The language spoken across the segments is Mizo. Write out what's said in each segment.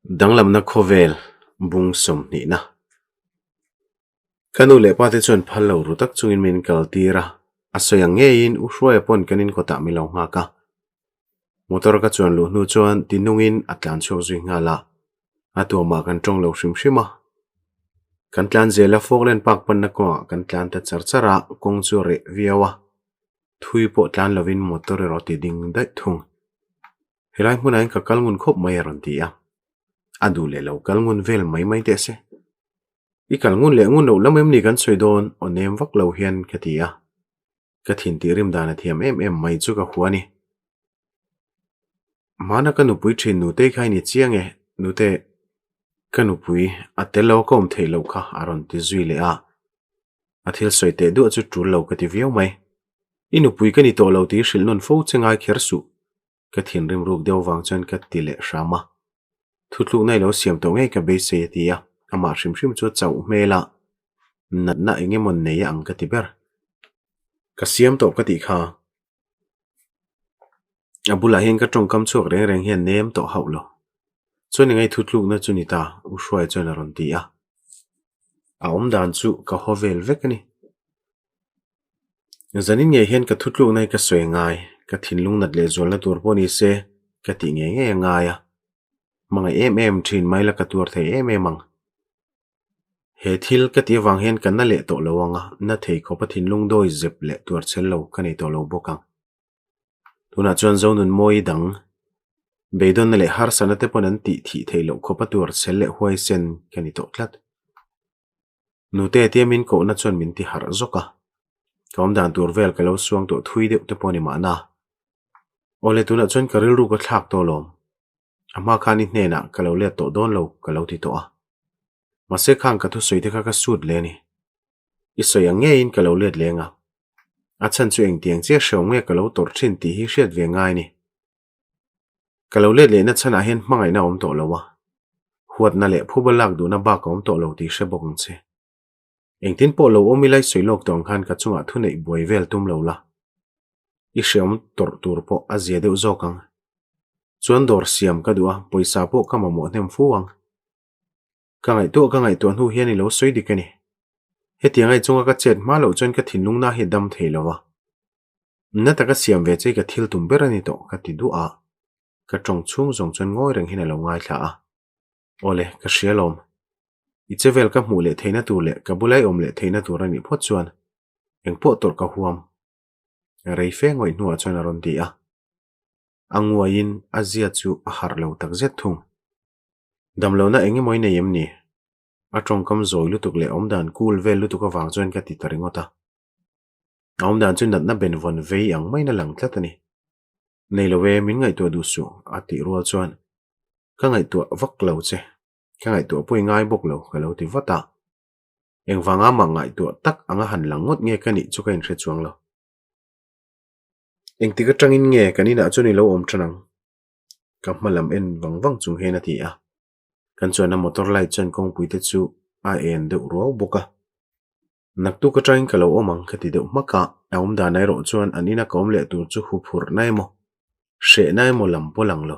Danglamna khawvel bung sawmhnihna. Ka nu leh pa te chuan phal lo ru tak chungin min kal tir a, a sawi ang ngeiin U Hruaia pawn kan inkawtah min lo nghak a. Motor ka chuan luh hnu chuan ti nungin a tlan chhuak zui nghal a, a tuamah kan tawng lo hrim hrim a. Kan tlan zel a Falkland Park panna kawngah kan tlan ta char char a, kawng chu a reh viau a, thui pawh tlan lovin motor erawh ti ding daih thung. Helai hmunah hian ka kal ngun khawp mai a rawn ti a, a duh leh lo kal ngun vel mai mai teh se. I kal ngun leh ngun loh lam em ni kan sawi dawn aw nem vak lo hian ka ti a, ka thin tih rim dan a thiam em em mai chu ka hua a ni. Hmana ka nupui thin nutei kha i ni chiang e, nute ka nupui a tel lo a ka awm theih loh kha a rawn ti zui leh a, a thil sawi teh duah chu tul lo ka ti viau mai. I nupui ka ni tawh lo tih hrilh nawn fo che ngai kher suh. Ka thinrim ruk deuh vang chuan ka ti leh hram a. Thutlukna i lo siam tawh ngei ka beisei a ti a, amah hrim hrim chu a chauh hmel a, natna eng emaw nei a ang ka ti ber. Ka siam tawh ka tih kha. A bulah hian ka tawngkam chhuak reng reng hian nem tawh hauh lo. Chuan i ngaithutlukna chu ni ta, U Hruai chuan a rawn ti a. A awmdan chu ka haw vel vek a ni. Zanin ngei hian ka thutlukna hi ka sawi ngai, ka thinlung nat leh zualna tur pawh ni se ka tih ngei ngei a ngai a. Hmangaih em em thin mai la ka tuar thei em em ang. He thil ka tih avang hian ka na leh tawh lo ang a, na thei khawp a thinlung dawi zep leh tuar chhel lo ka nei tawh lo bawk ang. Tunah chuan Zonunmawi dang beidawnna leh harsatna te pawn an tih thih theih loh khawp a tuar chhel leh huaisen ka ni tawh tlat. Nute tia min kohna chuan min ti harh zawk a, ka awmdan tur vel ka lo suang tawh thui deuh te pawh a ni mahna. Awle tunah chuan ka rilru ka thlak tawh alawm. A hma khan i hnenah ka lo let tawh dawn lo ka lo ti tawh a. Mahse khang ka thusawi te kha ka sut leh a ni. I sawi ang ngeiin ka lo let leng a. A chhan chu engtiang chiah hrehawm nge ka lo tawrh thin tih hi hriat ve ngai a ni. Ka lo let lehna chhanah hian hmangaihna a awm tawh lo a, huatna leh phuba lak duhna bak a awm tawh lo tih hre bawk ang che. Engtin pawh lo awm ila i sawi lawk tawh ang khan ka chungah thuneih buai vel tum lo la, i hreawm tawrh tur pawh a zia deuh zawk ang. Chuan dawr siam ka duh a, pawisa pawh ka mamawh hnem fu ang. Ka ngaihtuah ka ngaihtuah hnu hian i lo sawi dik a ni. Hetiang ai chunga ka chet hma loh chuan ka thinlungna hi a dam thei lo a. Na taka siam ve che ka thil tum ber a ni tawh ka ti duah a, ka tawng chhung zawng chuan ngawi reng hian a lo ngaithla a. Awle, ka hria lawm. I che vel ka hmuh leh theihna tur leh ka bula i awm leh theihna tur a nih phawt chuan engpawh tawrh ka huam. Rei fe ngawih hnuah chuan a rawn ti a. A nguaiin a zia chu a harh lo takzet thung. Damlohna eng emaw i nei em ni? A tawngkam zawi lutuk leh awmdan cool vel lutuk avang chuan ka ti ta ringawt a. A awmdan chu natna ben vawn vei ang maiin a lang tlat a ni. Nei lo e, min ngaihtuah duh suh, a tih rual chuan, Ka ngaihtuah vak lo che, ka ngaihtuah pawh i ngai bawk lo, ka lo ti vat a. Engvanga mah ngaihtuah tak anga han lang ngawt nge ka nih chu ka inhre chuang lo. Engtik atangin nge kan inah chuan i lo awm tan ang? Ka hma lam en vang vang chung hian a ti a. Kan chuanna motor light chuan kawngpui te chu a en deuh ruau bawk a. Naktuk atangin ka lo awm ang ka ti deuh hmak a, a awm dan erawh chuan an ina ka awm leh tur chu huphurhna emaw, hrehna emaw lam pawh lang lo.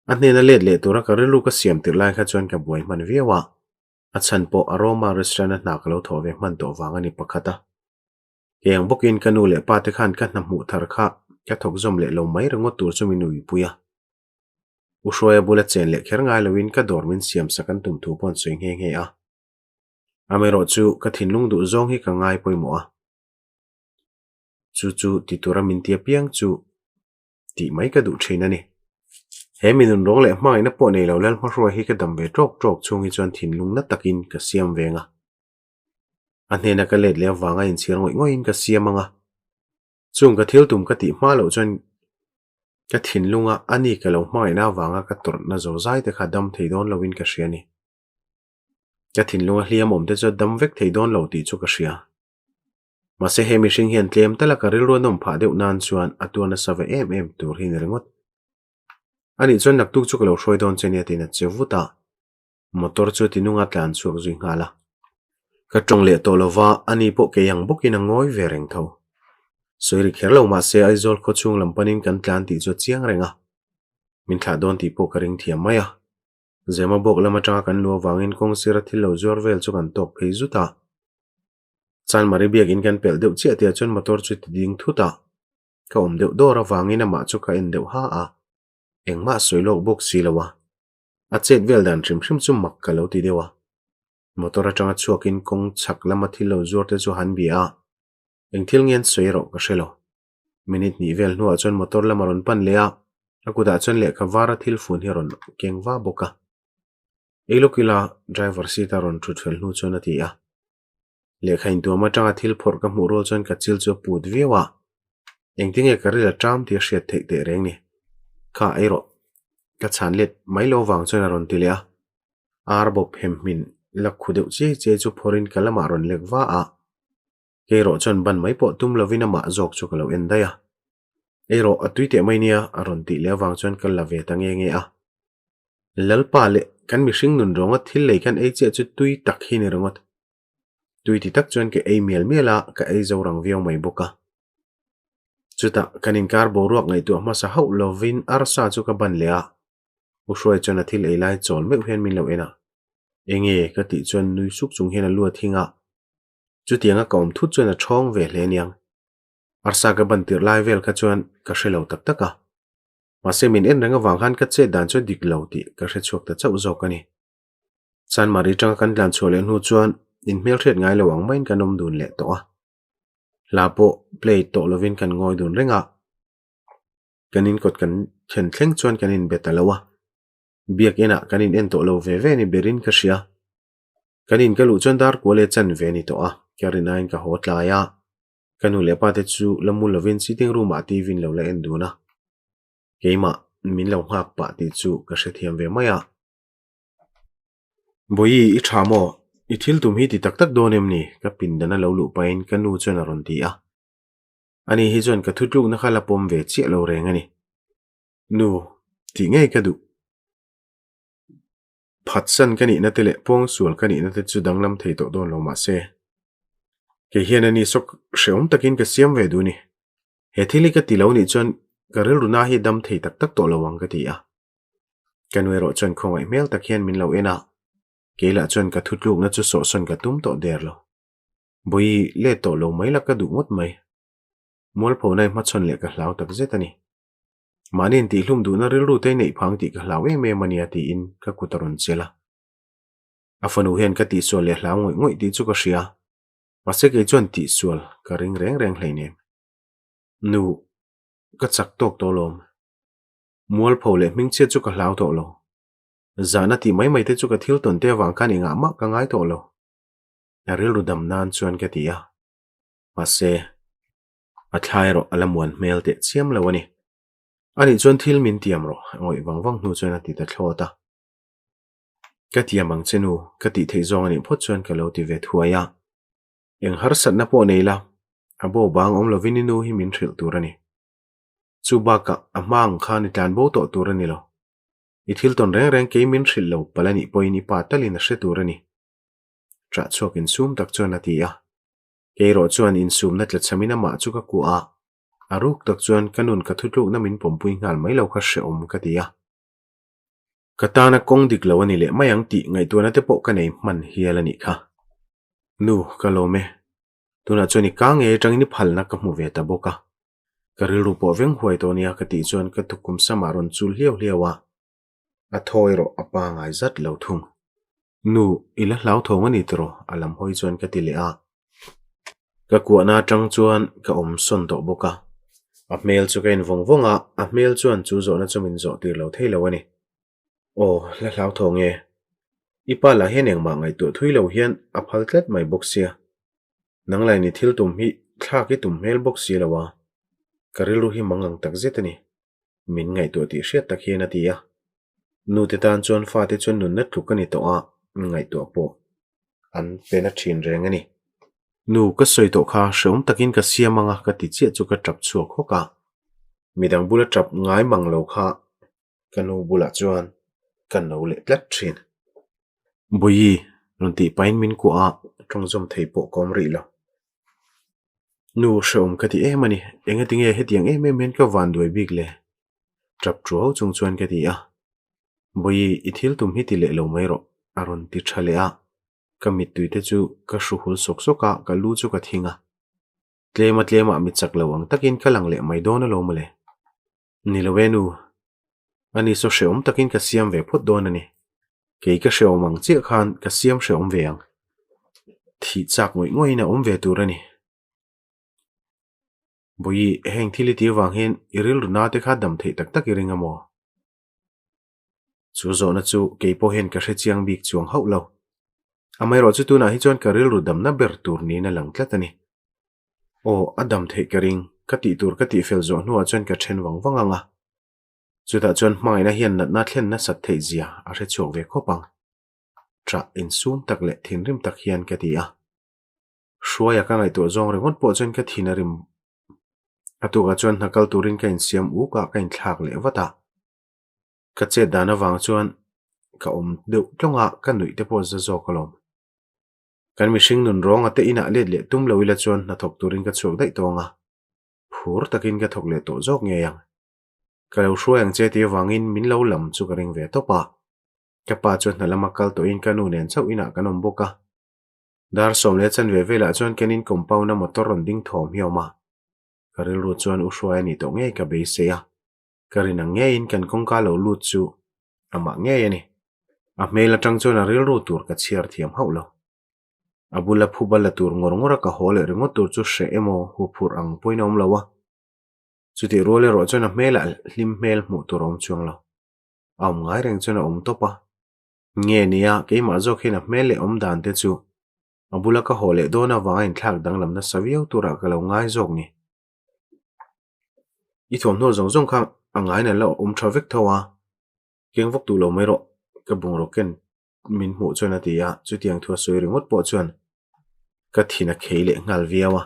A hnena let leh tura ka rilru ka siam tirh lai kha chuan ka buai hman viau a, a chhan pawh Aroma restaurant a hna ka lo thawh ve hman tawh vang a ni pakhat a. Kei ang bawkin ka nu leh pa te khan ka hna hmuh thar kha ka thawk zawm leh lo mai ringawt tur chu min uipui a. U Hruaia bula chen leh kher ngai loin ka dawr min siam sak an tum thu pawh an sawi nghe nghe a. Amaherawhchu ka thinlung duh zawng hi ka ngai pawimawh a, chu chu ti tura min ti apiang chu tih mai ka duh thin a ni. He mi nunrawng leh hmangaihna pawh nei lo Lalhmahruai hi ka dam ve tawk tawk chhung hi chuan thinlung na takin ka siam veng a. A hnena ka let leh avanga inchhir ngawih ngawihin ka siam ang a, chung ka thil tum ka tih hma loh chuan ka thinlunga a ni ka lo hmangaihna avanga ka tawrhna zozai te kha dam thei dawn loin ka hria a ni. Ka thinlunga hliam awm te chu a dam vek thei dawn lo tih chu ka hria. Mahse he mihring hian tlem tala ka rilru a nawm phah deuh nan chuan a tuar nasa ve em em tur hi ni ringawt. Anih chuan naktuk chu ka lo hruai dawn che nia tiin a che vut a, motor chu tinunga tlan chhuak zui nghal a. Ka tawng leh tawh lova, ani pawh kei ang bawkin a ngawi ve reng tho. Sawi ri kher lo mahse Aizawl khaw chhung lam panin kan tlan tih chu a chiang reng a, min thlah dawn tih pawh ka ring thiam mai a. Zemabawk lam atanga kan luh avangin kawng sira thil lo zuar vel chu kan tawk phei zut a. Chanmari biakin kan pelh deuh chiah tihah chuan motor chu ti ding thut a. Ka awm deuh dawr avangin amah chu ka en deuh ha a. Engmah sawi lawk bawk si lo a. A chet vel dan hrim hrim chu mak ka lo ti deuh a. Motor atanga chhuakin kawng chhak lama thil lo zuar te chu han bia a. Eng thil nge an sawi erawh ka hre lo. Minute hnih vel hnuah chuan motor lam a rawn pan leh a, a kutah chuan lehkha vara thil fun hi a rawn keng va bawk a. Ei lawk ila driver seat a rawn thut fel hnu chuan a ti a. Lehkha intuam atanga thil phawrh ka hmuh rual chuan ka chil chu a put viau a, engtinge ka ril a ṭam tih a hriat theih teh reng ni. Kha ei rawh, ka chhan let mai lo vang chuan a rawn ti leh a. Ar bawp hem hmin la khu deuh chiai chiai chu phawrhin ka lamah a rawn lek va a. Kei erawh chuan ban mai pawh tum lovin amah zawk chu ka lo en daih a. Ei rawh, a tui teh mai nia, a rawn tih leh avang chuan ka la ve ta nge nge a. Lalpa leh kan mihring nun rawnga thil lei kan ei chiah chu tui tak hi ni ringawt. Tui ti tak chuan ka ei mial mial a, ka ei zo rang viau mai bawk a. Chutah kan inkar boruak ngaihtuah hmasa hauh lovin arsa chu ka ban leh a. U Hruai chuan a thil ei lai chawl meuh hian min lo en a. Enge? ka tih chuan nui suk chung hian a lu a thing a. Chutianga ka awm thut chuan a ṭhawng ve hle aniang. Arsa ka ban tirh lai vel kha chuan ka hre lo tak tak a. Mahse min en reng avang khan ka chet dan chu a dik lo tih ka hre chhuak ta chauh zawk a ni. Chanmari tanga kan tlan chhuah leh hnu chuan inhmelhriat ngai lo ang maiin kan awm dun leh tawh a. Hla pawh play tawh lovin kan ngawi dun reng a. Kan inkawt kan thlen thleng chuan kan inbe ta lo a. Biakinah kan in en tawh lo ve ve ni berin ka hria. Kan in ka luh chuan dar kual leh chan ve a ni tawh a, ka rinain ka haw tlai a. Ka nu leh pa te chu la mu lovin sitting room ah TV in lo la en dun a. Keimah min lo nghak pah tih chu ka hrethiam ve mai a. Bawihi, i tha maw? I thil tum hi ti tak tak dawn em ni? Ka pindan a lo luh pahin ka nu chuan a rawn ti a. Ani hi chuan ka thutlukna kha la pawm ve chiah lo reng a ni. Nu, tih ngei ka duh. Phatsan ka nihna te leh pawngsual ka nihna te chu danglam thei tawh dawn lo mahse, kei hian ani sawk hrehawm takin ka siam ve duh ni. He thil hi ka ti lo nih chuan ka rilru na hi dam thei tak tak tawh lo ang ka ti a. Ka nu erawh chuan khawngaih hmel tak hian min lo en a, kei lah chuan ka thutlukna chu sawhsawn ka tum tawh der lo. Bawi let tawh lo mai la ka duh ngawt mai. Mualphona i hmachhawn leh ka hlau tak zet a ni. Mahni intihlum duhna rilru te neih phang tih ka hlau em em a nia tiin ka kut a rawn chelh a. A fanu hian ka tihsual leh hlau ngawih ngawih tih chu ka hria. Mahse kei chuan tihsual ka ring reng reng hleinem. Nu, ka chak tawk tawh lawm. Mualpho leh hmingchhiat chu ka hlau tawh lo. Zahna tih mai mai te chu ka thil tawn te avang khan engah mah ka ngai tawh lo. A rilru dam nan chuan ka ti a. Mahse. A thla erawh a la muan hmel teh chiam lo a ni. Anih chuan thil min tiam rawh, a ngawih vang vang hnu chuan a ti ta thlawt a. Ka tiam ang che nu, ka tih theih zawng anih phawt chuan ka lo ti ve thuai a. Eng harsatna pawh nei la, a bo bang awm lovin i nu hi min hrilh tur a ni. Chu bakah a hma ang khan i tlan bo tawh tur a ni lo. I thil tawn reng reng kei min hrilh lo palh anih pawhin i pa talin a hre tur a ni. Ṭah chhuak insum tak chuan a ti a. Kei erawh chuan insumna tlachhamin amah chu ka kuah a, a ruk tak chuan ka nun ka thutlukna min pawmpui nghal mai lo kha hrehawm ka ti a. Ka tana kawng dik lo a ni leh mai ang tih ngaihtuahna te pawh ka nei hman hial a nih kha. Nu, ka lawm e. Tunah chuan i ka ngei atangin i phalna ka hmu ve ta bawk a. Ka rilru pawh veng huai tawh nia ka tih chuan ka tukum samah rawn chul hliau hliau a. A thaw erawh a pangai zat lo thung. Nu, i la hlauthawng a ni tiraw? A lam hawi chuan ka ti leh a. Ka kuahna atang chuan ka awm sawn tawh bawk a. A hmel chu ka en vawng vawng a, a hmel chuan chu zawhna chu min zawh tir lo thei lo a ni. Aw, la hlauthawng e. I pa lah hian engmah ngaihtuah thui lo hian a phal tlat mai bawk sia. Nang lain i thil tum hi thlak i tum hmel bawk si lo a. Ka rilru hi mang ang tak zet a ni. Min ngaihtuah tih hriat tak hian a ti a. Nute tan chuan fate chuan nunna tluk a ni tawh a, ngaihtuah pawh an pe na thin reng a ni. Nu, ka sawi tawh kha hrehawm takin ka siam ang a ka ti chiah chu ka tap chhuak hawk a. Midang bula tap ngai mang lo kha ka nu bulah chuan ka no leh tlat thin. Bawihi, rawn tih pahin min kuah a, tawng zawm thei pawh ka awm rih lo. Nu, hrehawm ka ti em a ni. Engatinge hetiang em em hian ka van duai bik le? Tap tuau chung chuan ka ti a. Bawihi, i thil tum hi ti leh lo mai rawh, a rawn ti tha leh a. Ka mittui te chu ka hru hul sawk sawk a, ka lu chu ka thing a. Tlema tlemah mi chak lo ang takin ka lang leh mai dawn alawm mawle. Ni lo e nu. Ani saw hrehawm takin ka siam ve phawt dawn a ni. Kei ka hrehawm ang chiah khan ka siam hrehawm ve ang. Thih chak ngawih ngawihin a awm ve tur a ni. Bawihi, heng thil i tih avang hian i rilru na te kha dam theih tak tak i ring a maw? Chu zawhna chu kei pawh hian ka hre chiang bik chuang hauh lo. Amaherawh chu tunah hi chuan ka rilru damna ber tur niin a lang tlat a ni. Aw, a dam theih ka ring, ka tih tur ka tih fel zawh hnuah chuan ka then vang vang ang a. Chutah chuan hmangaihna hian natna thlen nasat theih zia a hre chhuak ve khawp ang. Ṭah insum tak leh thinrim tak hian ka ti a. Hruaia ka ngaihtuah zawng ringawt pawh chuan ka thin a rim. A tukah chuan hna kal turin ka insiam uk a, ka inthlak leh vat a. Ka chet dan avang chuan ka awm deuh tlawng a, ka nuih te pawh za zawk alawm. Kan mihring nun rawnga te inah let leh tum lo ila chuan hna thawk turin ka chhuak daih tawng a, phur takin ka thawk leh tawh zawk ngei ang. Ka lo hruai ang che tih avangin min lo lam chu ka ring ve tawp a. Ka pa chuan hna lama kal tawhin ka nu nen chauh inah kan awm bawk a. Dar 10 leh chanve velah chuan kan in compound a motor rawn ding thawm hi a awm a. Ka rilru chuan u hruai a nih tawh ngei ka beisei a. Ka rin ang ngeiin kan kawngka lo lut chu amah ngei a ni. A hmel atang chuan a rilru tur ka chhiar thiam hauh lo. A bula phuba la tur ngawr ngawr a ka haw leh ringawt tur chu hreh emaw huphurh ang pawhin a awm lo a. Chutih rual erawh chuan a hmelah hlim hmel hmuh tur a awm chuang lo. A awm ngai reng chuan a awm tawp a. Nge nia, keimah zawk hian a hmel leh awm dan te chu a bula ka haw leh dawn avanga inthlak danglam nasa viau turah ka lo ngai zawk ni. I thuamhnaw zawng zawng kha a ngaina la awm tha vek tho a, keng vawk duh lo mai rawh, ka bungraw ken min hmuh chuan a ti a, chutiang thu a sawi ringawt pawh chuan ka thin a khei leh nghal viau a.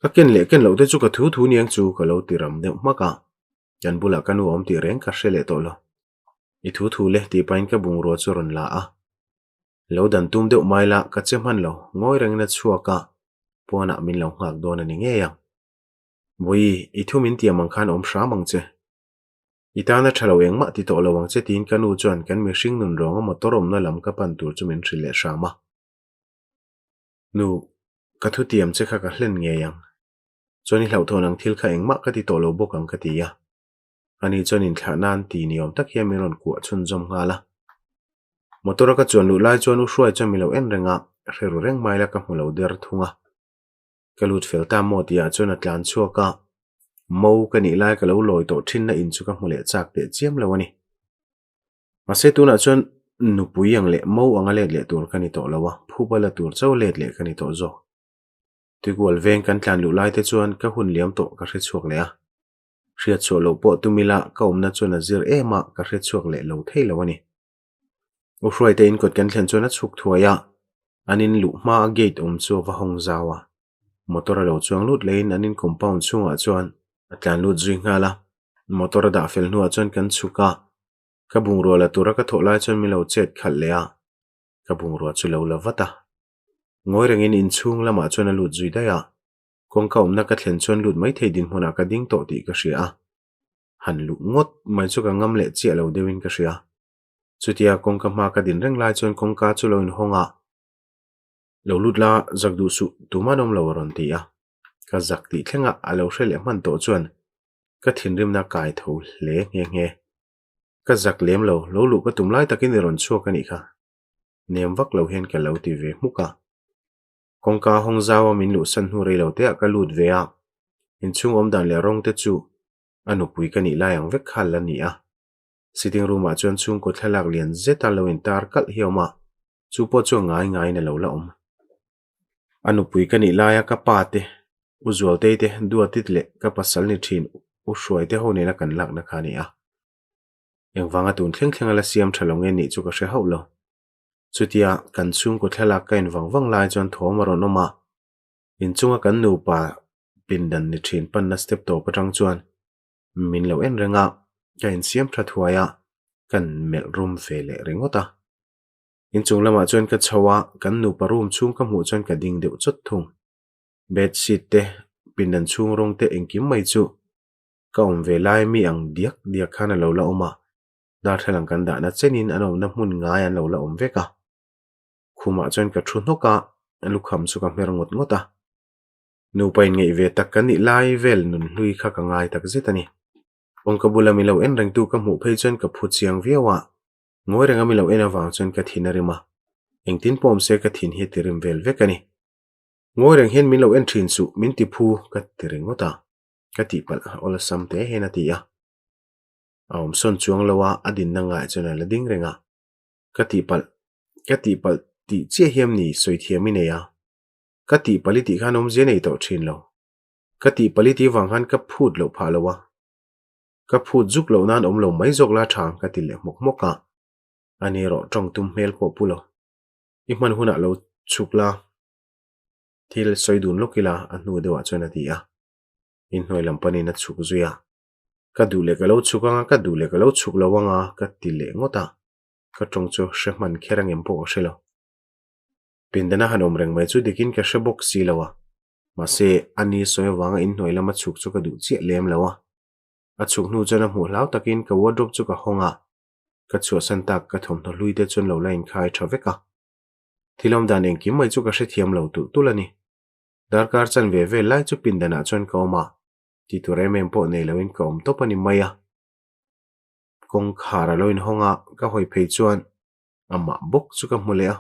Ka ken leh ken loh te chu ka thu thu niang chu ka lo ti ram deuh hmak a, kan bulah ka nu a awm tih reng ka hre leh tawh lo. I thu thu le tih pahin ka bungrua chu a rawn la a. Lo dan tum deuh mai la, ka che hman lo, ngawi rengin a chhuak a, pawnah min lo nghak dawn a ni ngei ang. Bawihi, i thu min tiam ang khan awm hram ang che. I tana tha lo engmah ti tawh lo ang che tiin ka nu chuan kan mihring nun rawnga motor awmna lam ka pan tur chu min hrilh leh hram a. Nu, ka thu tiam che kha ka hlen ngei ang. Chuan i hlauhthawn ang thil kha engmah ka ti tawh lo bawk ang ka ti a. Ani chuan inthlah nan ti ni awm tak hian min rawn kuah chhunzawm nghal a. Motor a ka chuan luh lai chuan U Hruai chuan mi lo en reng a, hre ru reng mai la ka hmu lo der thung a. Ka lut fel ta maw tihah chuan a tlan chhuak a, Mo ka nih lai ka lo lawi tawh thinna in chu ka hmu leh chak teh chiam lo a ni. Mahse tunah chuan nupui ang leh mo anga let leh tur ka ni tawh lo a, phuba la tur chauh let leh ka ni tawh zawk. Tuikual veng kan tlan luh lai te chuan ka hun liam tawh ka hre chhuak leh a. Hriat chhuah loh pawh tum ila ka awmna chuan a zir em a, ka hre chhuak leh lo thei lo a ni. U Hruaite in kawt kan thlen chuan a chhuk thuai a, an in luh hma a gate awm chu a va hawng zau a. Motor a lo chuang lut leh in an in compound chhungah chuan a tlan lut zui nghal a. Motor a dah fel hnuah chuan kan chhuk a, ka bungrua la tura ka thawh lai chuan min lo chet khalh leh a, ka bungrua chu lo la vat a. Ngawi rengin inchhung lamah chuan a lut zui daih a, kawngka awmna ka thlen chuan lut maithei dinhmunah ka ding tawh tih ka hria a. Han luh ngawt mai chu ka ngam leh chiah lo deuhin ka hria. Chutia kawngka hma ka din reng lai chuan kawngka chu lo inhawng a, Lo lut la, zak duh suh, tuman awm lo a rawn ti a. Ka zak tih thlengah a lo hre leh hman tawh chuan ka thinrimna kai tho hle nghe nghe. Ka zak lem lo, lo luh ka tum lai takin i rawn chhuak a nih kha. Nem vak lo hian ka lo ti ve hmuk a. Kawngka hawng zau a min luhsan hnu rei lo te ah ka lut ve a, inchhung awm dan leh rawng te chu a nupui ka nih lai ang vek kha la ni a. Sitting room ah chuan chhungkaw thlalak lian zet a lo intar kalh hi a awm a, chu pawh chu a ngai ngaiin a lo la awm. A nupui ka nih laia ka pa te, U Zualtei te, Duatit leh ka pasal ni thin U Hruai te ho nena kan lakna kha a ni a. Engvanga tun thleng thleng a la siam tha lo nge nih chu ka hre hauh lo. Chutia kan chhungkaw thlalak ka en vang vang lai chuan thawm a rawn awm a, inchunga kan nupa pindan ni thin panna step tawp atang chuan min lo en reng a, ka insiam tha thuai a, kan melh rum ve leh ringawt a. Inchung lamah chuan ka chho a, kan nupa room chhung ka hmuh chuan ka ding deuh chawt thung. Bed sheet te, pindan chhung rawng te engkim mai chu ka awm ve lai mi ang diak diak khan a lo la awm a. Darthlalang kan dahna chenin an awmna hmun ngai an lo la awm vek a. Khumah chuan ka thu hnawk a, lukham chu ka hmer ngawt ngawt a. Nupa inngeih ve tak kan nih lai vel nunhlui kha ka ngai tak zet a ni. Kawngka bula mi lo en rengtu ka hmuh phei chuan ka phu chiang viau a, ngawi renga mi lo en avang chuan ka thin a rim a, engtin pawh awm se ka thin hi a ti rim vel vek a ni. Ngawi reng hian min lo en thin suh, min ti phu ka ti ringawt a, ka tihpalh awlsam te hian a ti a. A awm sawn chuang lo a, a dinna ngaiah chuan a la ding reng a. Ka tihpalh, ka tihpalh tih chiah hiam ni sawi thiam i nei a, ka tihpalh i tih khan awmzia nei tawh thin lo. Ka tihpalh i tih vang khan ka phut loh phah lo a, ka phut zuk loh nan awm lo mai zawk la tha ka ti leh hmawk hmawk a, ani erawh tawng tum hmel pawh pu lo. I hman hunah lo chhuk la, thil sawi dun lawk ila a hnu deuhah chuan a ti a, inhnuai lam panin a chhuk zui a, ka duh leh ka lo chhuk anga ka duh leh ka lo chhuk lo anga ka ti leh ngawt a, ka tawng chu hre hman kher angem pawh ka hre lo. Pindana han awm reng mai chu dikin ka hre bawk si lo a, mahse a ni sawi avanga inhnuai lama chhuk chu ka duh chiah lem lo a. A chhuk hnu chuan a hmuh hlau takin ka wardrobe chu ka hawng a, ka chhuahsan tak ka thawmhnaw hlui te chuan lo la inkhai tha vek a. Thil awm dan engkim mai chu ka hrethiam lo tulh tulh a ni. Darkar chan ve vel lai chu pindanah chuan ka awm a, ti tur em em pawh nei loin ka awm tawp a ni mai a. Kawngkhar a lo inhawng a, ka hawi phei chuan amah bawk chu ka hmu leh a.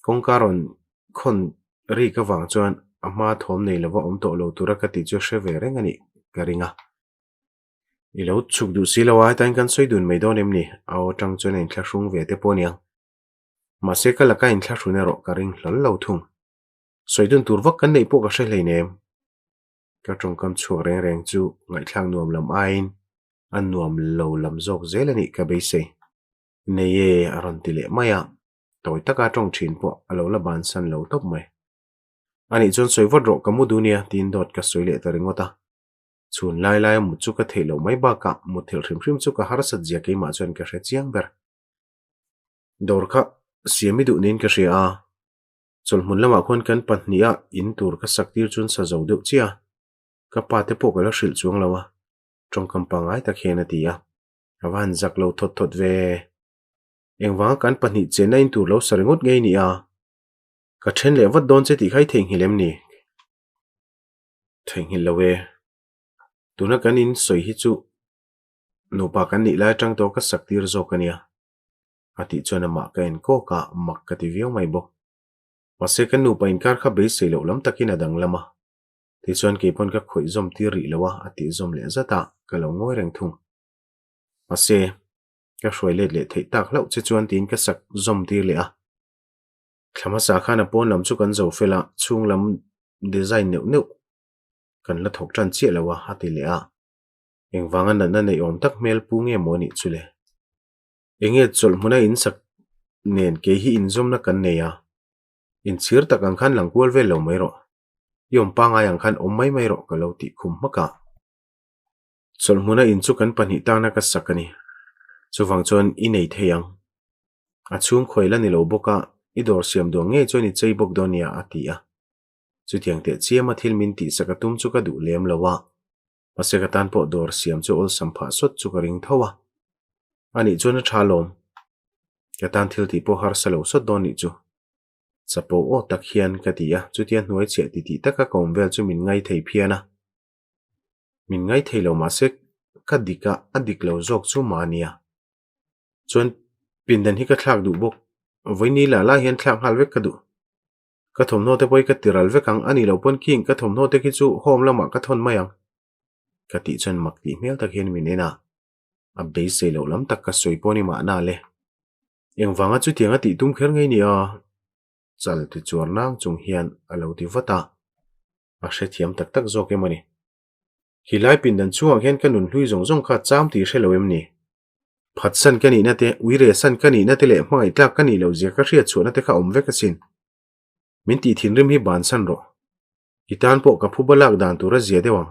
Kawngka rawn khawn rik avang chuan a hma thawm nei lova awm tawh lo tura ka tih chu hre ve reng a nih ka ring a. I lo chhuk duh si lo a, hetain kan sawi dun mai dawn em ni? A aw atang chuan a inthlahrung ve te pawh a niang. Mahse ka laka inthlahrun erawh ka ring hlawl lo thung. Sawi dun tur vak kan neih pawh ka hre hleinem. Ka tawngkam chhuak reng reng chu ngaihthlak nuam lam aiin a nuam lo lam zawk zel a nih ka beisei. Nei e a rawn ti leh mai a, tawi taka tawng thin pawh a lo la bansan lo tawp mai. Anih chuan sawi vat rawh ka mu duh nia tiin dawt ka sawi leh ta ringawt a. Chhun lai laia mut chu ka theih loh mai bakah mutthilh hrim hrim chu ka harsat zia keimah chuan ka hre chiang ber. Dawr kha siam i duh niin ka hria a, chawlhmun lamah khuan kan pahniha in tur ka sak tir chuan sa zo deuh chiah a, ka pa te pawh ka la hrilh chuang lo a, tawngkam pangngai tak hian a ti a, a va han zak lo thawt thawt ve. Engvanga kan pahnih chenna in tur lo sa ringawt ngei ni a, ka then leh vat dawn che tih kha i theihnghilh em ni? Theihnghilh lo e. Tuna kan in sawi hi chu nupa kan nih lai atang tawh ka sak tir zawk a nia. A tih chuan amah ka en kawk a, mak ka ti viau mai bawk. Mahse kan nupa inkar kha beisei loh lam takin a danglam a. Tichuan keipawn ka khawih zawm tir rih lo a, a tih zawm leh zat a, ka lo ngawi reng thung. Mahse, ka hruai let leh theih tak hlauh che chuan tiin ka sak zawm tir leh a. Thla hmasa khan a pawn lam chu kan zo fel a, chhung lam design neuh neuh kan la thawk tan chiah lo a, a ti leh a. Engvanga natna neih awm tak hmel pu nge maw nih chu le? Enge chawlh hmuna in sak nen kei hi inzawmna kan nei a, inchhir tak ang khan lang kual vel lo mai rawh. I awm pangai ang khan awm mai mai rawh ka lo tih khum hmak a. Chawlh hmuna in chu kan pahnih tana ka sak a ni. Chuvang chuan i nei thei ang. A chhung khawi la ni lo bawk a, i dawr siam duang ngei chuan i chei bawk dawn nia a ti a. Chutiang teh chiama thil min tihsak a tum chu ka duh lem lo a. Mahse ka tan pawh dawr siam chu awlsam phah sawt chu ka ring tho a. Anih chuan a tha lawm. Ka tan thil tih pawh harsa lo sawt dawn nih chu. Chapo aw tak hian ka ti a, chutia hnuai chhiah titih taka ka awm vel chu min ngai thei phian a. Min ngai thei lo mahse ka dik a, a dik lo zawk chu mahnia. Chuan pindan hi ka thlak duh bawk. Vawiini lah lah hian thlak nghal vek ka duh. Ka thawmhnaw te pawh hi ka ti ral vek ang, a nih loh pawn king ka thawmhnaw te khi chu home lamah ka thawn mai ang. Ka tih chuan mak tih hmel tak hian min en a, a beisei loh lam tak ka sawi pawh ni mahna le. Engvanga chutiang a tih tum kher ngei nia? Chal ti chuar nang chung hian a lo ti vat a, a hrethiam tak tak zawk em a ni. Khilai pindan chungah khian ka nun hlui zawng zawng kha cham tih hre lo em ni? Phatsan ka nihna te, uiresan ka nihna te leh hmangaih tlak ka nih loh zia ka hriat chhuahna te kha awm vek asin. Min tih thinrim hi bansan rawh. I tan pawh ka phuba lak dan tur a zia deuh ang.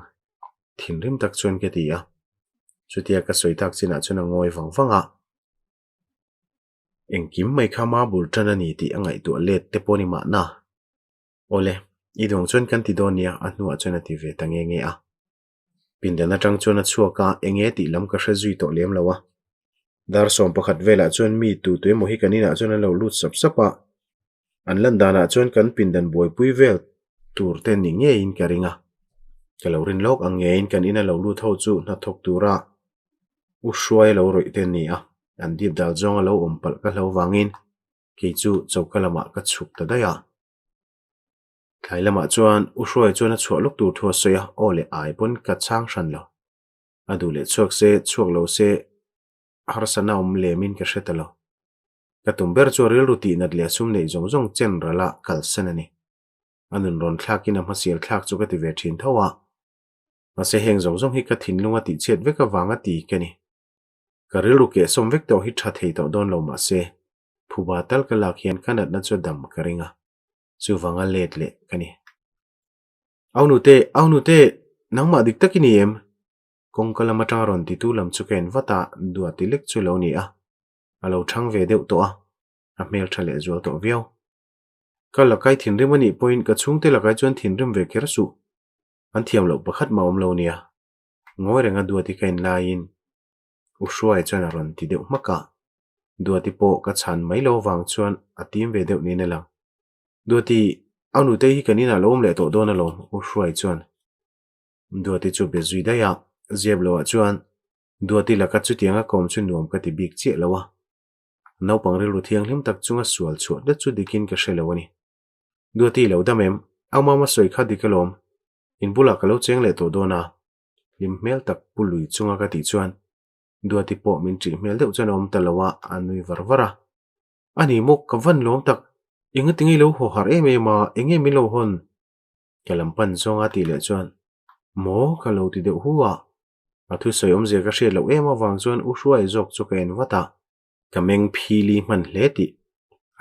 Thinrim tak chuan ka ti a. Chutia ka sawi tak chinah chuan a ngawi vang vang a. Engkim mai kha ma bul tan a ni tih a ngaihtuah let te pawh ni mahna. Awle, i duang chuan kan ti dawn nia a hnuah chuan a ti ve ta nge nge a. Pindan atang chuan a chhuak a, enge tih lam ka hre zui tawh lem lo a. Dar 11 velah chuan mi tu tu emaw hi kan inah chuan an lo lut sap sap a, an lan danah chuan kan pindan buaipui vel tur te ni ngeiin ka ring a. Ka lo rin lawk ang ngeiin kan ina lo lut ho chu hnathawk tura u hruai lo rawih te an ni a, an dip dal zawnga lo awm palh ka hlo vangin kei chu choka lamah ka chhuk ta daih a. Thlai lamah chuan u hruai chuan a chhuah lawk tur thu a sawi a, aw leh ai pawn ka chhang hran lo. A duh leh chhuak se, chhuak lo se, harsatna awm lemin ka hre ta lo. Ka tum ber chu a rilru tih nat leh a sum neih zawng zawng chen rala kalsan a ni. A nun rawn thlakin a hmasial thlak chu ka ti ve thin tho a. Mahse heng zawng zawng hi ka thinlung a tihchhiat vek avanga ti ka ni. Ka rilru kehsawm vek tawh hi tha thei tawh dawn lo mahse, phuba tal ka lak hian ka natna chu a dam ka ring a, chuvanga let leh ka ni. Au nute, au nute, nangmah dik tak i ni em? Kawngka lam atanga rawn titu lam chu ka en vat a, Duati lek chu lo ni a. A lo thang ve deuh tawh a, a hmel tha leh zual tawh viau. Ka lakai thinrim a nih pawhin ka chhungte lakai chuan thinrim ve kher suh. An thiam loh pakhat mah awm lo nia. Ngawi renga Duati ka en laiin U Hruai chuan a rawn ti deuh hmak a. Duati pawh ka chhan mai lo avang chuan a tim ve deuh niin a lang. Duati, au nutei hi kan inah lo awm leh tawh dawn alawm, U Hruai chuan Duati chu be zui daih a. Ziap loah chuan Duati laka chutianga kawm chu nuam ka ti bik chiah lo a. Naupang rilru thianghlim tak chunga sual chhuah hlet chu dikin ka hre lo a ni. Duati lo dam em? Au mama sawi kha dik alawm. In bulah ka lo cheng leh tawh dawn a. Hlim hmel tak pu lui chunga ka tih chuan Duati pawh min ṭih hmel deuh chuan a awm ta lo a, a nui var var a. A ni maw, ka van lawm tak. Enga tinge i lo haw harh em em a, enge min lo hawn? Ka lam pan zawnga tih leh chuan, Maw? ka lo ti deuh hu a. A thusawi awmzia ka hriat loh em avang chuan U Hruai zawk chu ka en vat a. Ka meng phili hman hle tih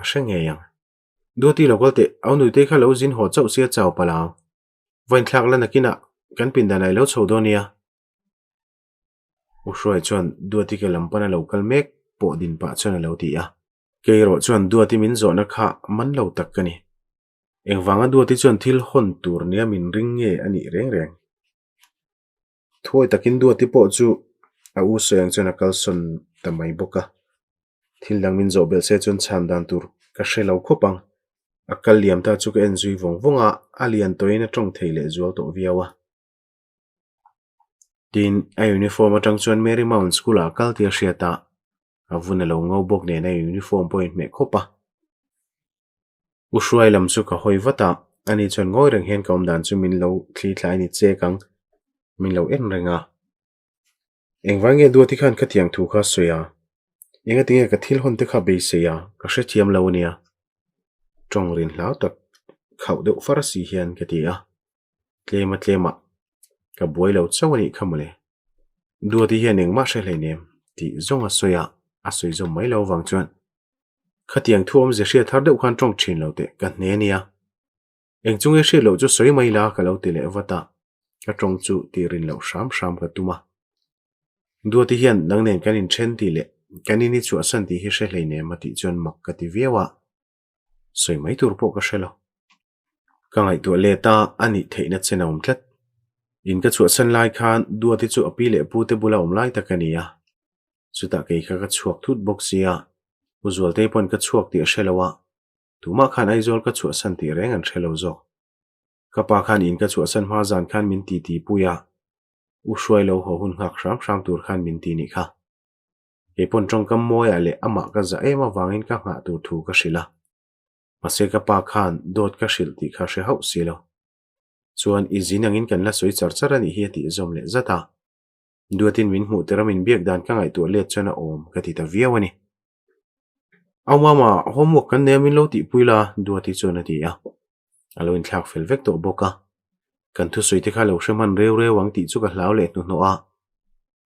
a hre ngei ang. Duati lo kal teh, au nuitei kha lo zin haw chauh sia chau palh ang. Vainthlak la nakinah kan pindan ah i lo chho dawn nia. U Hruai chuan Duati ke lam pana lo kal mek pawh din pah chuan a lo ti a. Kei erawh chuan Duati min zawhna kha man lo tak ka ni. Engvanga Duati chuan thil hawn tur nia min ring nge a nih reng reng. Thuawi takin Duati pawh chu a u sawi ang chuan a kalsawn ta mai bawk a. Thil dang min zawh belh se chuan chhan dan tur ka hre lo khawp ang. A kal liam ta chu ka en zui vawng vawng a, a lian tawhin a tawng thei leh zual tawh viau a. Tin, a uniform atang chuan Mary Mount School ah a kal tih a hriat a, a vun a lo ngo bawk nen a uniform pawh a inhmeh khawp a. U Hruai lam chu ka hawi vat a, ani chuan ngawi reng hian ka awm dan chu min lo thli thlai ni chek ang, min lo en reng a. Engvai nge Duati khan ka tiang thu kha a sawi a? Engati nge ka thil hawn te kha beisei a, ka hrethiam lo ania. Tawng rin hlau tak khauh deuh far si hian ka ti a. Tlema tlemah ka buai lo chauh a nih kha mawle. Duati hian engmah hre hleinem tih zawng a sawi a, a sawi zawm mai lo avang chuan khatiang thu awmze hriat har deuh khan tawng thin lo teh ka hne ania. Eng chu nge hriat loh chu sawi mai la ka lo ti leh vat a, ka tawng chu tih rin loh hram hram ka tum a. Duati hian nang nen kan inthen tih leh kan in i chhuahsan tih hi hre hleinem a tih chuan mak ka ti viau a, sawi mai tur pawh ka hre lo. Ka ngaihtuah let a, a nih theihna chen a awm tlat. In ka chhuahsan lai khan Duati chu a pi leh pu te bula awm lai tak a ni a, chutah kei kha ka chhuak thut bawk sia, U Zualtei pawn ka chhuak tih a hre lo a, Tumah khan Aizawl ka chhuahsan tih reng an hre lo zawk. Ka pa khan in ka chhuahsan hma zan khan min ti ti pui a, U Hruai lo haw hun nghak hram hram tur khan min ti nih kha. Kei pawn tawngkam mawiah leh amah ka zah em avangin ka nghah tur thu ka hrilh a. Mahse ka pa khan dawt ka hrilh tih kha hre hauh si lo. Chuan i zin angin kan la sawi char char a nih hi a tih zawm leh zat a. Duatin min hmuh tir a min biak dan ka ngaihtuah let chuan a awm ka ti ta viau a ni. Au mama, homework kan nei a min lo tihpui la, Duati chuan a ti a. A lo inthlak fel vek tawh bawk a. Kan thusawi te kha lo hre hman reu reu ang tih chu ka hlau leh hnuhnawh a.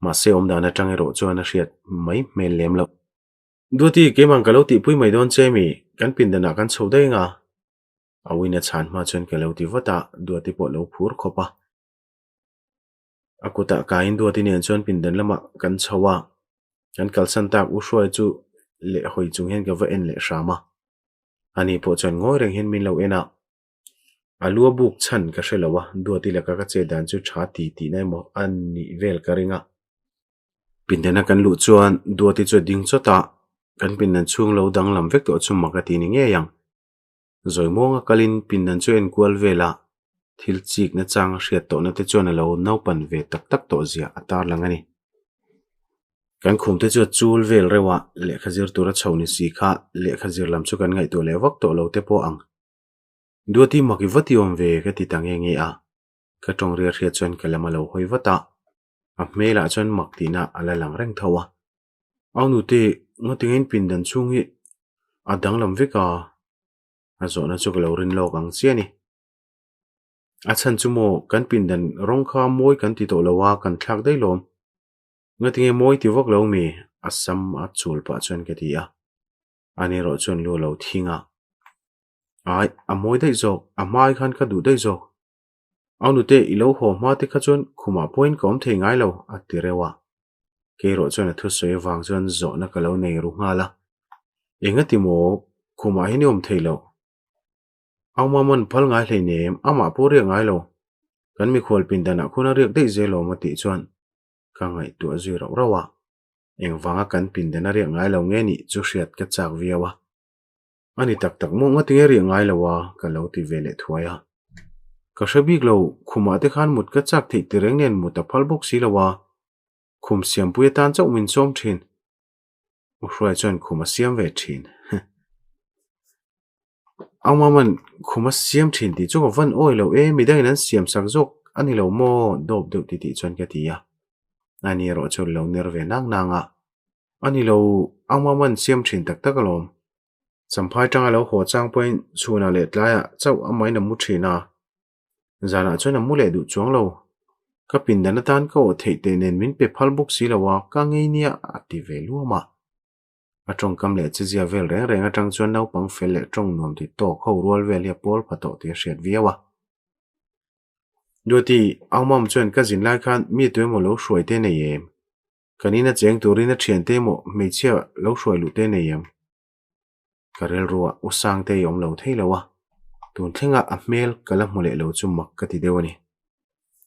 Mahse awmdan atang erawh chuan a hriat mai hmel lem loh. Duati, keimah ka lo tihpui mai dawn che mi, kan pindanah kan chho daih anga. A uina chhan hma chuan ka lo ti vat a, Duati pawh a lo phur khawp a. A kutah kaiin Duati nen chuan pindan lamah kan chho a, kan kalsan tak U Hruai chu leh hawi chung hian ka va en leh hram a. Ani pawh chuan ngawi reng hian min lo en a, a lu a buk chhan ka hre lo a, Duati laka ka chet dan chu tha ti tihna emaw a nih vel ka ring a. Pindana kan luh chuan Duati chu a ding chawt a, kan pindan chhung lo danglam vek tawh chu mak a ti ni ngei ang. Zawi muanga kalin pindan chu a enkual vel a, thil chik nachang a hriat tawhna te chuan a lo naupan ve tak tak tawh zia a tarlang a ni. Kan khum te chu a chul vel reuh a, lehkha zir tur a chho ni si kha lehkha zir lam chu kan ngaihtuah leh vak tawh lo te pawh ang. Duati mak i vat i awm ve ka ti ta nge nge a, ka tawng riat hriat chuan ka lam a lo hawi vat a, a hmelah chuan mak tihna a la lang reng tho a. Au nute ngatinge in pindan chhung hi a danglam vek a, a zawhna chu ka lo rin lawk ang chiah a ni. A chhan chu maw kan pindan rawng kha mawi kan ti tawh lo a, kan thlak daih lawm. Ngatinge mawi ti vak lo mi? A sam a chul pah chuan ka ti a. Ani erawh chuan lu a lo thing a. Ai, a mawi daih zawk, a hmai khan ka duh daih zawk. Au nute, i lo haw hma te kha chuan khumah pawhin ka awm thei ngai lo, a ti reuh a. Kei erawh chuan a thusawi avang chuan zawhna ka lo nei ru nghal a. Engati maw khumah hian i awm thei loh? Au Maman phal ngai hleinem, amah pawh riak ngai lo. Kan mikhual pindanah khuan a riak daih zel awm a tih chuan ka ngaihtuah zui rauh rauh a. Engvanga kan pindan a riak ngai lo nge nih chu hriat ka chak viau a. A ni tak tak maw ngatinge riah ngai lo a ka lo ti ve leh thuai a. Ka hre bik lo, khumah te khan mut ka chak theih tireng nen mut a phal bawk si lo a, khum siampui atan chauh min sawm thin. U Hruai chuan khum a siam ve thin. Au Maman khum a siam thin tih chu ka van awi lo e, midangin an siam sak zawk a ni lo maw dawp deuh ti tih chuan ka ti a. Ani erawh chu lo ner ve nang nang a. A ni lo, Au Maman siam thin tak tak alawm. Champhai tanga lo haw chang pawhin chhunah leh tlaiah chauh a main a mu thin a, zanah chuan a mu leh duh chuang lo. Ka pindan atan ka awh theih teh nen min pe phal bawk si lo a, ka ngei nia a ti ve luam a. A tawngkam leh chezia vel reng reng atang chuan naupang fel leh tawng nuam ti tawk ho rual vel hi a pawl pha tawh tih a hriat viau a. Duati, Aumam chuan ka zin lai khan mi tuemaw lo hruai te nei em? Kan ina cheng turin a thiante emaw hmeichhia lo hruai luh te nei em? Ka rilruah U Sangtei awm lo thei lo a, tun thlengah a hmel ka la hmu leh lo chu mak ka ti deuh a ni.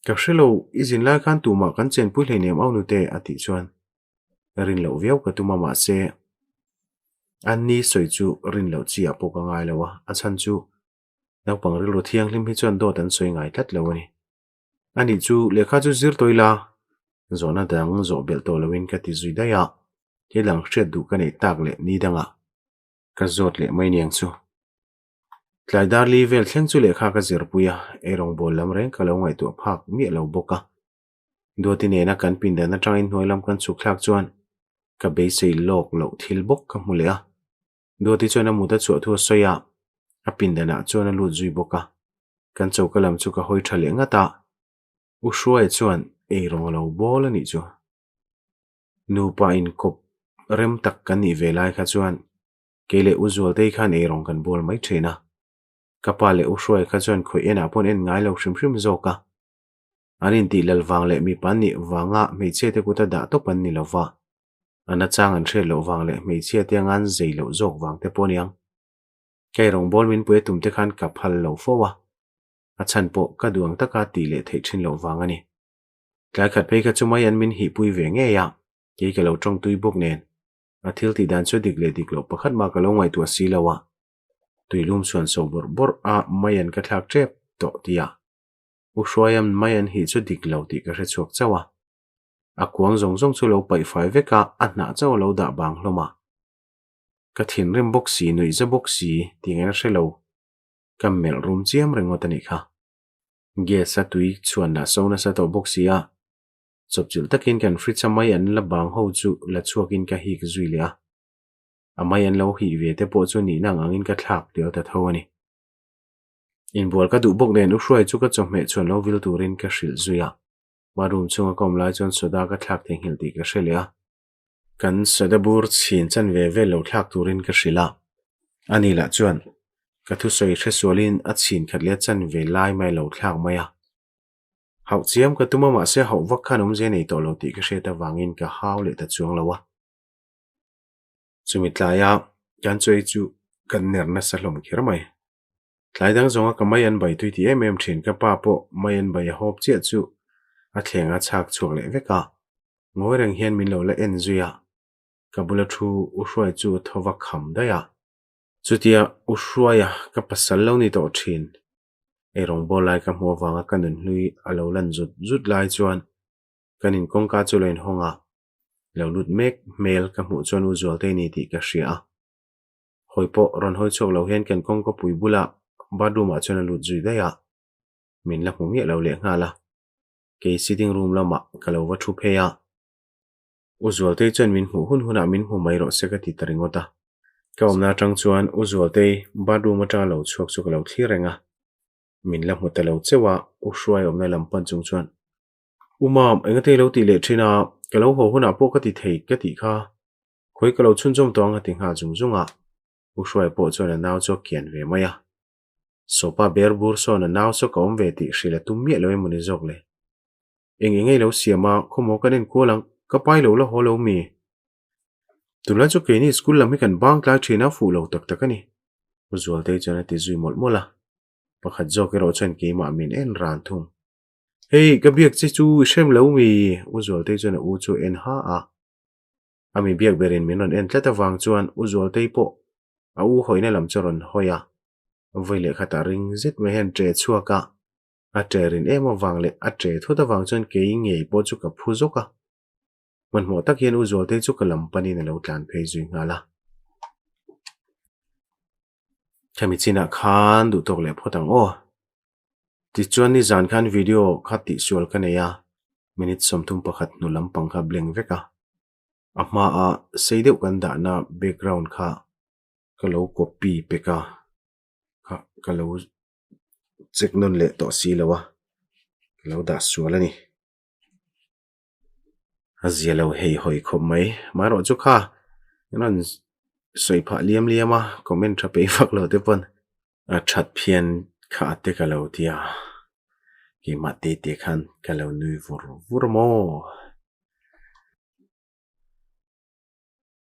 Ka hre lo, i zin lai khan tumah kan chenpui hleinem au nute a tih chuan rin loh viau ka tum a mahse a ni sawi chu rin loh chi ah pawh ka ngai lo a, a chhan chu naupang rilru thianghlim hi chuan dawt an sawi ngai tlat lo a ni. A nih chu lehkha chu zir tawh ila, zawhna dang zawh belh tawh loin ka ti zui daih a, thil dang hriat duh ka neih tak leh ni dangah ka zawt leh mai niang chu. Tlai dar li vel thleng chu lehkha ka zirpui a, eirawngbawl lam reng ka lo ngaihtuah phak miah lo bawk a. Duati nena kan pindan atangin hnuai lam kan chhuk thlak chuan ka beisei lawk loh thil bawk ka hmu leh a. Duati chuan a mut a chhuah thu a sawi a, a pindanah chuan a lut zui bawk a. Kan choka lam chu ka hawi tha leh ngat a, U Hruaia chuan eirawng a lo bawl a nih chu. Nupa inkawp rem tak kan nih ve lai kha chuan kei leh U Zualtei khan eirawng kan bawl mai thin a. Ka pa leh U Hruaia kha chuan khawih enah pawh an en ngai lo hrim hrim zawk a. An intih lal vang leh mipa an nih vanga hmeichhia te kuta dah tawp an ni lo va. A nachang an hriat loh vang leh hmeichhia te anga an zei loh zawk vang te pawh a niang. Kei rawngbâwl min pui a tum te khan ka phal lo fo a, a chhan pawh ka duang taka tih leh theih thin loh vang a ni. Tlai khat phei kha chu mai an min hihpui ve ngei a, kei ka lo tawngtui bawk nen, a thil tih dan chu dik leh dik loh pakhat mah ka lo ngaihtuah si lo a, tuilum chhuan so bawrh bawrh a mai an ka thlak tep tawh tia U Hruaia'n mai an hih chu dik lo tih ka hre chhuak chauh a. A kuang zawng zawng chu lo paih fai vek a, a hnah chauh a lo dah bang hlawm a. Ka thinrim bawk si, nuihza bawk si tih ngaihna hre lo. Ka melh rum chiam ringawt a nih kha. Gas a tui chhuan lah so nasa tawh bawk si a. Chawpchilh takin kan fridge a mai an la bang ho chu la chhuakin ka hik zui leh a. A mai an lo hih ve te pawh chu nihna ang angin ka thlak tel ta tho a ni. Inbual ka duh bawk nen U Hruai chu ka chawhmeh chhuan lo vil turin ka hrilh zui a. Bathroom chhunga ka awm lai chuan soda ka thlak theihnghilh tih ka hre leh a. Kan soda bur chhin chan ve vel lo thlak turin ka hrilh a. Ani lah chuan ka thusawi hre sualin a chhin khat leh a chan ve lai mai lo thlak mai a. Hauh chiam ka tum a mahse hauh vak khan awmzia nei tawh lo tih ka hriat avangin ka hau leh ta chuang lo a. Chumi tlaia kan chawi chu kan ner nasa hlawm kher mai. Tlai dang zawnga ka mai an bai tui ti em em thin ka pa pawh mai an bai a hawp chiah chu a thleng a chhak chhuak leh vek a. Ngawi reng hian min lo la en zui a, ka bula thu U Hruai chu tho va kham daih a. Chutia U Hruaia ka pasal lo ni tawh thin. Ei rawngbâwl lai ka hmuh avanga ka nunhlui a lo lan zut zut lai chuan kan in kawngka chu lo inhawng a, lo lut mek hmel ka hmuh chuan U Zualtei ni tih ka hria a. Hawi pawh rawn hawi chhuak lo hian kan kawngka pui bulah bathroom ah chuan a lut zui daih a, min la hmu miah lo leh nghal a. Kei sitting room lamah ka lo va thu phei a, U Zualtei chuan min hmuh hun hunah min hmu mai rawh se ka ti ta ringawt a. Ka awmna atang chuan U Zualtei bathroom atanga lo chhuak chu ka lo thlir reng a, min la hmu ta lo cheuh a, U Hruai awmna lam pan chung chuan, U Mam, engate i lo tih leh thin a, ka lo haw hunah pawh ka ti thei ka tih kha, khawi ka lo chhunzawm tawh ang a ti nghal zung zung a, U Hruai pawh chuan a nau chu a kian ve mai a. Sopa ber bur sawn a nau saw ka awm ve tih hrilh a tum miah lo emaw ni zawk le. Eng eng ei lo siam a, khawmaw kan enkual ang, ka pai lo la haw lo mi? Tunlai chu keini school lam hi kan bang tlai thin a, fuh lo tak tak a ni. U Zualtei chuan a ti zui mawlh mawlh a, pakhat zawk erawh chuan keimah min en ran thung. Hei, ka biak che chu i hrem lo mi? U Zualtei chuan a u chu a en ha a. A mi biak berin min rawn en tlat avang chuan U Zualtei pawh a u hawina lam chu a rawn hawi a, vawi leh khatah ring zet mai hian ṭe chhuak a, a ṭe rin em avang leh a ṭe thut avang chuan kei ngei pawh chu ka phu zawk a. Hmanhmawh tak hian U Zualtei chu ka lam panin a lo tlan phei zui nghal a. Khami chinah khan duh tawk leh phawt ang aw. Tichuan nizan khan video kha tihsual ka nei a, minute 31 hnu lampang kha blank vek a. A hmaa sei deuh kan dahna background kha ka lo copy pek a, kha ka lo check nawn leh tawh si lo a, ka lo dah sual a ni. A zia lo hei hawi khawp mai. Marawh chu kha rawn sawi phah liam liam a, comment tha peih vak lo te pawn a that phian kha a te ka lo ti a, keimah te te khan ka lo nui vur vur maw.